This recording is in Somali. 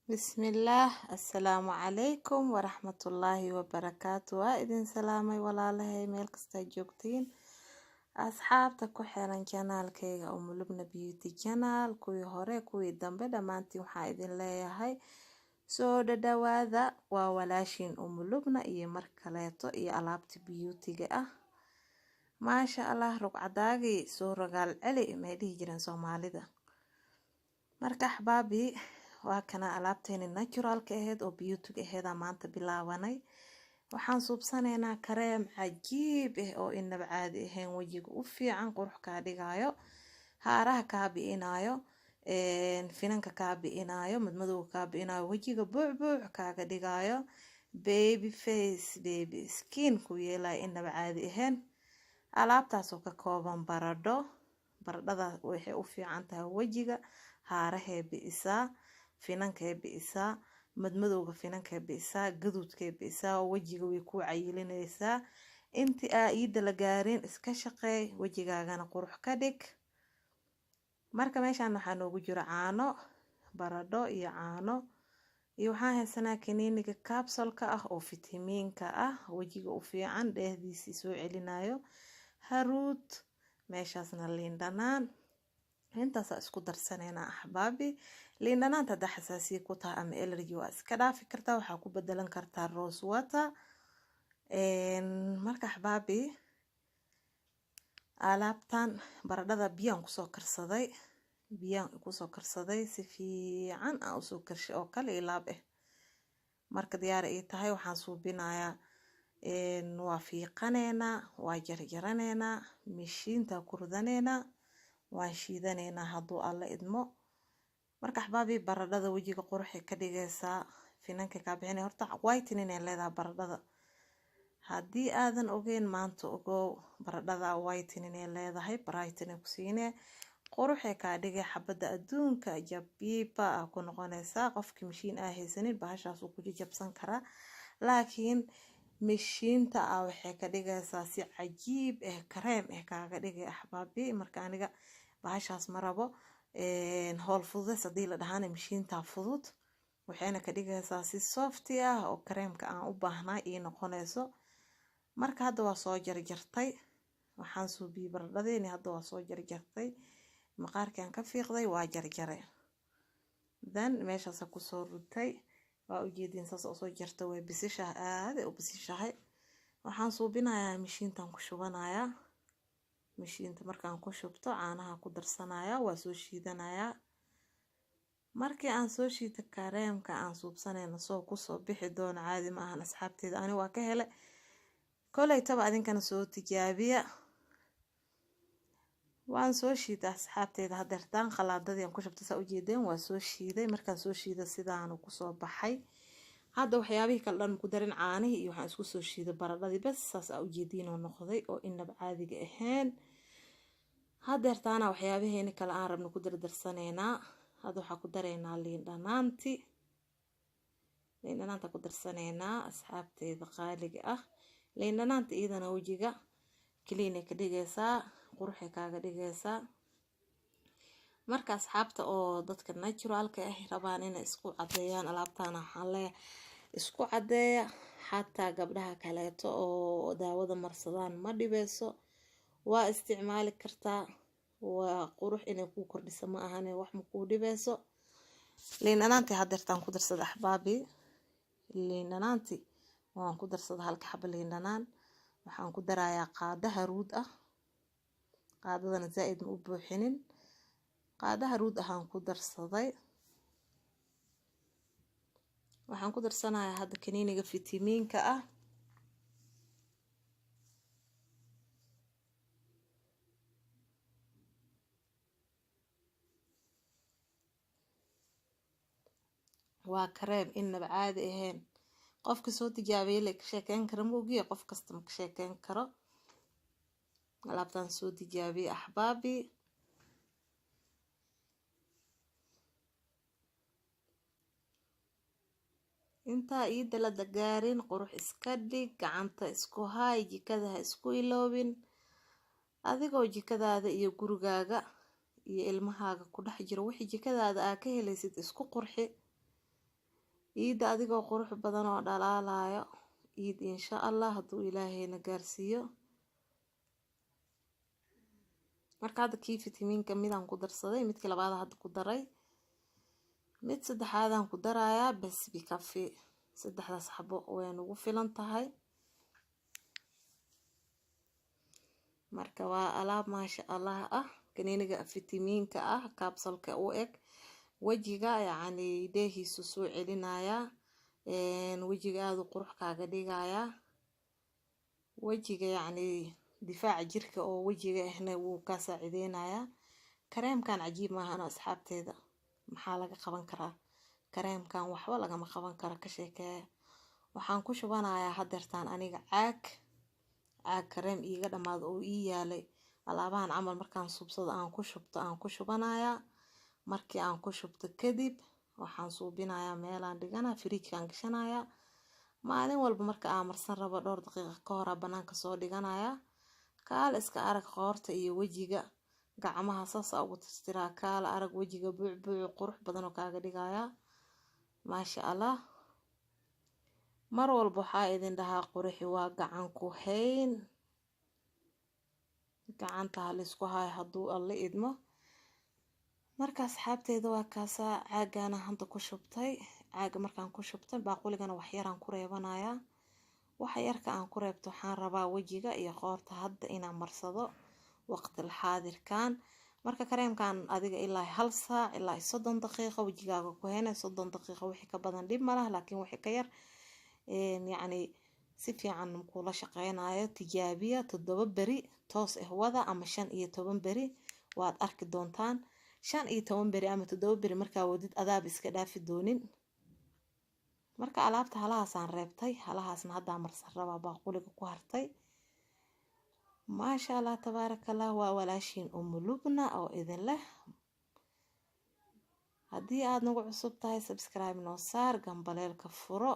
Bismillaah, assalaamu calaykum waraxmatullaahi wabarakaatu. Waa idin salaamay, walaalahay, meel kastaa joogtiin, asxaabta ku xiran channelkayga Umulubna Beauty Channel, kuwii hore, kuwii dambe, dhammaantiin waxaa idin leeyahay soo dhadhawaada. Waa walaashiin Umulubna iyo mar kaleeto iyo alaabta beautyga ah. Maasha Allah, rugcadaagii soo rogaal celi may dhihi jireen Soomaalida. Marka axbaabi, waa kana alaabteeni naturalka ahayd oo beautyga aheeda maanta bilaabanay. Waxaan suubsanaynaa kareem cajiib ah oo inaba caadi ahayn, wejiga u fiican, qurux kaa dhigayo, haaraha kaa bi'inayo, finanka kaa bi'inayo, madmadowga kaa bi'inayo, wejiga buucbuuc kaaga dhigayo, baby face, baby skin ku yeelayo, inaba caadi ahayn. Alaabtaasoo ka kooban baradho. Baradhada waxay u fiican tahay wejiga, haarahee bi'isaa, finankee bi'isaa, madmadowga finankee bi'isaa, gaduudkee bi'isaa, wejiga way kuu cayilinaysaa. Intii aa iida la gaarin iska shaqeey, wejigaagana qurux ka dhig. Marka meeshaan waxaa noogu jiro caano, baradho iyo caano, iyo waxaan haysanaa kaniiniga capsulka ah oo fitamiinka ah, wejiga u fiican, dheehdiisii soo celinayo, haruud, meeshaasna liin dhanaan. Intaasaa isku darsaneynaa, axbaabi. Liin dhanaanta haddaa xasaasiya ku tahay ama allergy, waa iska dhaafi kartaa, waxaa ku bedelan kartaa rose water. Marka axbaabi, alaabtan baradhada biyaan kusoo karsaday, biyaan kusoo karsaday, si fiican aan usoo karshay oo kale ilaab ah. Marka diyaar ay tahay, waxaan suubinayaa, waa fiiqaneynaa, waa jarjaraneynaa, mishiinta ku ridaneynaa, waan shiidaneynaa hadduu Alla idmo. Marka axbaabi, baradhada wejiga quruxay ka dhigaysaa, finanka kaa bixinay. Horta whitening ay leedahay baradhada. Haddii aadan ogeyn, maanta ogow, baradhada whitening ay leedahay, brightening ku siinee, quruxay kaa dhigay, xabadda adduunka jabiiba ah ku noqonaysaa. Qofkii mashiin aa haysanin, bahashaas uu ku jajabsan karaa, laakiin mishiinta ah waxay ka dhigaysaa si cajiib ah, kareem ah kaaga dhigay, axbaabi. Marka aniga bahashaas ma rabo. Howl fududeys haddii la dhahaana, mishiinta fudud, waxayna ka dhigaysaa si soft ah oo kareemka aan u baahnaa ii noqonayso. Marka hadda waa soo jarjartay, waxaan suubiyey baradhadeeni. Hadda waa soo jarjartay, maqaarkaan ka fiiqday, waa jarjaray, then meeshaasa kusoo rutay. Waa ujeediin, saas usoo jarta, way bisishahay, aaday u bisishahay. Waxaan suubinayaa, mishiintan ku shubanayaa. Mishiinta markaan ku shubto, caanaha ku darsanayaa, waa soo shiidanayaa. Markii aan soo shiito, kareemka aan suubsanayno soo kusoo bixi doono caadi ma ahan, asxaabteeda. Ani waa ka hele, koleytaba adinkana soo tijaabiya. Waan soo shiiday, asxaabteeda. Hadeertaan khalaadadii aan ku shubtay, saa ujeedeen, waa soo shiiday. Markaan soo shiiday, sidaanu kusoo baxay. Hadda waxyaabihii kale dhan ku darin, caanihii iyo waxaan isku soo shiiday baradhadii bas. Saas aa ujeediinoo noqday oo inaba caadiga ahayn. Hadeertaana waxyaabaheeni kale aan rabno ku dardarsanaynaa. Hadda waxaa ku daraynaa liin dhanaanti, liin dhanaanta ku darsanaynaa, asxaabteeda qaaliga ah. Liin dhanaanta iyadana wejiga clean ay ka dhigaysaa, quruxay kaaga dhigaysaa. Marka asxaabta oo dadka naturalka ah rabaan inay isku cadeeyaan, alaabtaana waxaan leeyahay isku cadeeya. Xataa gabdhaha kaleeto oo daawada marsadaan ma dhibeyso, waa isticmaali kartaa. Waa qurux inay kuu kordhisa, ma ahane wax ma kuu dhibeyso. Liin dhanaantii hadeertaan ku darsada, axbaabi. Liin dhanaanti waan ku darsada, halka xaba liin dhanaan. Waxaan ku darayaa qaado haruud ah, qaadadana zaa-id ma u buuxinin, qaado haruud ahaan ku darsaday. Waxaan ku darsanayaa hadda kaniiniga fitamiinka ah. Waa kareem inaba caadi ahayn. Qofka soo tijaabiyay la ka sheekeyn kara, ma ogiye qof kasta ma ka sheekeyn karo. Alaabtaan soo tijaabiyey, axbaabi. Intaa iida la gaarin, qurux iska dhig, gacanta isku haay, jikada ha isku iloobin. Adigoo jikadaada iyo gurigaaga iyo ilmahaaga ku dhex jiro, wixii jikadaada aa ka helaysid isku qurxi. Ciidda adigoo qurux badan oo dhalaalayo ciid, insha Allah, hadduu Ilaahayna gaarsiiyo. Marka hadda kii fitamiinka midaan ku darsaday, midkii labaad hadda ku daray, mid saddexaadaan ku darayaa. Bes, bikafi. Saddexdaas xabo way nagu filan tahay. Marka waa alaab maasha Allah ah. Kaniiniga fitamiinka ah, kaabsalka u eg, wejiga yacni dheehiisu soo celinayaa, wejiga aada u qurux kaaga dhigayaa, wejiga yacni difaaca jirka oo wejiga ahna wuu kaa saacideynayaa. Kareemkan cajiib maahano, asxaabteeda? Maxaa laga qaban karaa kareemkan? Waxba lagama qaban karo, ka sheekeeya. Waxaan ku shubanayaa hadeertaan aniga caag caag kareem iiga dhamaado oo ii yaalay. Alaabahan camal markaan suubsado aan ku shubto, aan ku shubanayaa. Markii aan ku shubto kadib, waxaan suubinayaa meelaan dhiganaa, firiijkaan gashanayaa. Maalin walba marka aan marsan rabo, dhowr daqiiqa ka hor banaanka soo dhiganayaa. Kaala iska arag, qoorta iyo wejiga, gacmaha saas ugu tirtiraa. Kaala arag, wejiga buuc buuc qurux badan oo kaaga dhigayaa, maasha Allah. Mar walba waxaa idin dhahaa, qurixi waa gacan ku hayn, gacanta halaysku hayo hadduu Alla idmo. Marka asxaabteeda, waa kaasaa caagana hadda ku shubtay. Caaga markaan ku shubtay, baaquligana waxyaraan ku reebanayaa. Waxa yarka aan ku reebto, waxaan rabaa wejiga iyo qoorta hadda inaan marsado waqtil xaadirkan. Marka kareemkan adiga ilaa 1 saac ilaa 30 daqiiqo wejigaaga ku heynay. 30 daqiiqo wixii ka badan dhib malaha, laakiin wixii ka yar yacni si fiican kula shaqeynayo. Tijaabiya, 7 beri toos ah wada ama 15 beri, waad arki doontaan. 15 beri ama 7 beri markaa wadid, adaaba iska dhaafi doonin. Marka alaabta halahaasaan reebtay, halahaasna haddaa marsan rabaa, baaquliga ku hartay. Maasha Allah, tabaaraka Allah. Waa walaashiin Umu Lubna oo idin leh, haddii aada nagu cusub tahay, subscribe noo saar, gambaleelka furo.